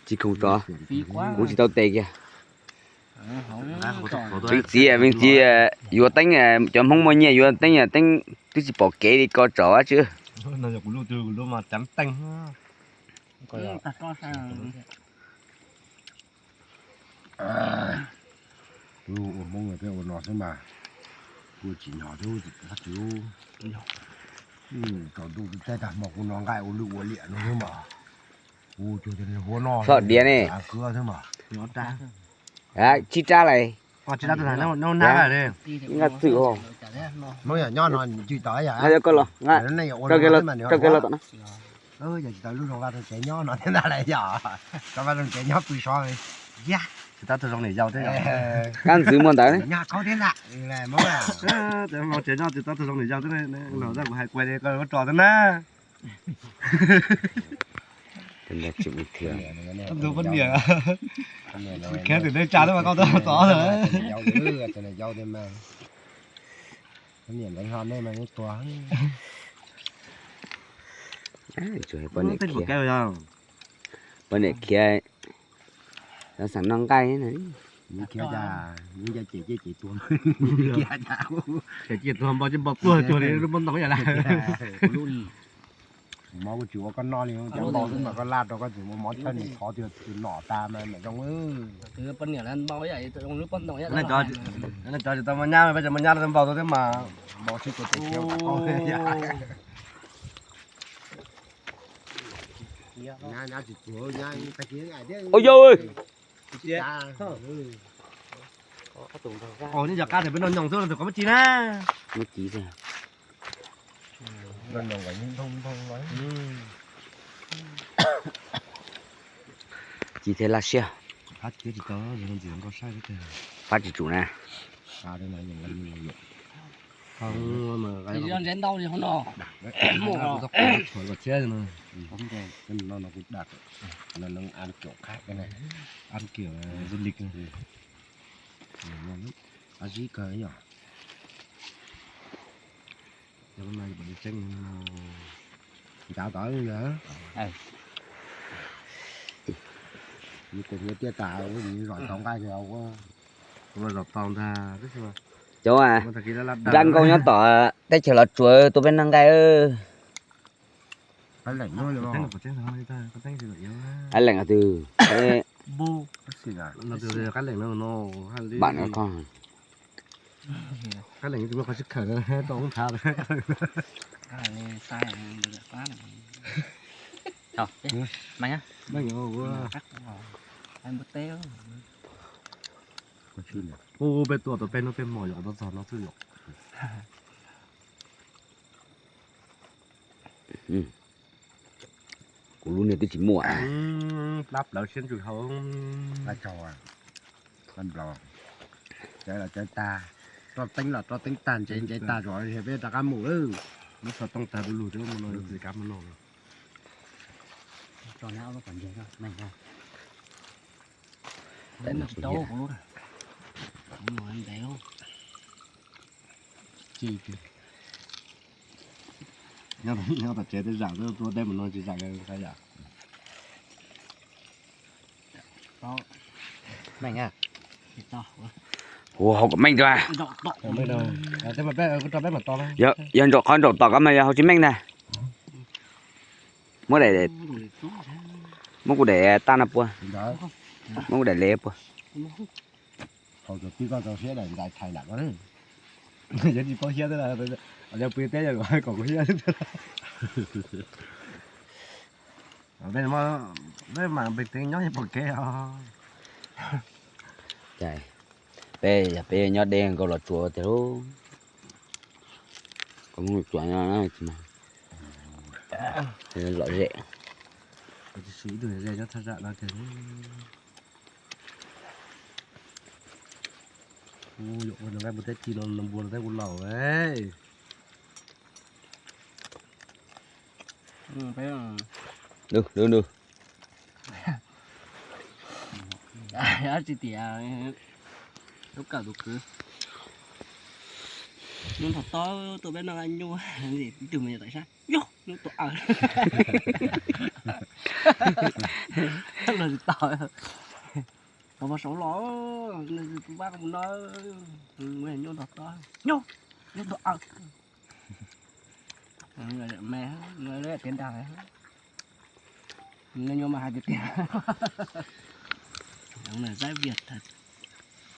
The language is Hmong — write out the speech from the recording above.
Tsis khoom rov, kuv tsis tau tes kiag. Peev txiv, peev txiv, yuav teeb, cov Hmoob muaj nyiaj yuav teeb, teeb twb tsis pom kev li ko tso dab tsi. Ua Hmoob peb ua no xwb mas, kuj tsim nyog thiab, tsaus ntuj teb tag hmo kuj noj nqaij ua lwj ua liam no xwb mas, kuj cuag huab no, txhob diav ne, kuv xwb mas. Tsib rab lawm. Nqa txwm, nyob no, rau kiag los tom na. Yog tsis tau lub zoo vaj tsev nyob no thiab ntag lauj, tau vaj tsev nyob pw so, tsis tau tug zoo niam yau thiab. Kab ntxwv muaj ntawd, nyob tsis tau tug zoo niam yau thiab, los kuv hais kuv li ko ua tso thiab na. Kheev twm dej tsa thiab mas koj tau tod lawm. Poj niam ntawd ho nej mas yeej tuag. Poj niam khiav, poj niam khiav, lawv xav noj nqaij na. Khiav cas, nco ces ces ces tuag. Ces ces tuag npo ces npo tuag cuag li lub pob ntoo ib yam li. Mov kuj tsis ua koj noj li, cov npau xwb mas koj laj rau koj tsis muaj mov chawj nws thov tias tus nom tas mas mam zoo. Nej cov tsis tau muaj nyab, peb cov muaj nyab lawv npau tau thiab mas npau sib tua tes khiav. Ua yau, nej cov qab tias peb noj nyoos xwb los tus qhov muab ci na. Muab ci xwb. Ci thiaj laj siab. Pab tsis tsum na. Ncav tod, tiaj tas zom tau nqaij, zom tau ntag. Cov nrab nkauj nyob tom teb chaws Los Tsuas tuaj peb noj nqaij. Qab leem twg? Qab leem no, qab leem no. Ub, peb tuaj tau peb hnub peb hmo yom, tau txog no xwb yom. Kuv lub niag twb tsis muaj. Plab plawv siab ntsws hau. Cawv los cawv tag, roj teeb los roj teeb tag, ntsev ntsev tag, zom peb rov qab mus lawm. Lub xov tooj tag du lug, mus no tsis kav mus no. Nyob tom tsev tej zam tua dej mus no tsis zam li yam. Ua hau kom meej dua. Yog nraum qhov nraum tom koj mas yog hau tsis meej ntag. Muab daim, muab kuv daim tag no pua, muab kuv daim le pua. Yog tsis paub siab, yog pw teb yog kom kuv hiab. Peb mas pem teev nyob pom kev os. Peb yog peb nyob deb nkaus Los Tsuas tiag lauj. Koj Hmoob Los Tsuas nyob lom zem. Ua nqaij npua teb ci no npua no teb kuv laus. Tsis tias lub kawm tus kwv. Nyob nrog tob tuaj peb noj nyuj, ib tug me nyuam tam sab, yog nyuj tuaj aws. Los tsis tau, tau pog saud los, tus pab mus no, nyuj nrog tob, yog nyuj tuaj aws. Me, tiav nrag, nyuj mas hais tiag tiag, zaib vias.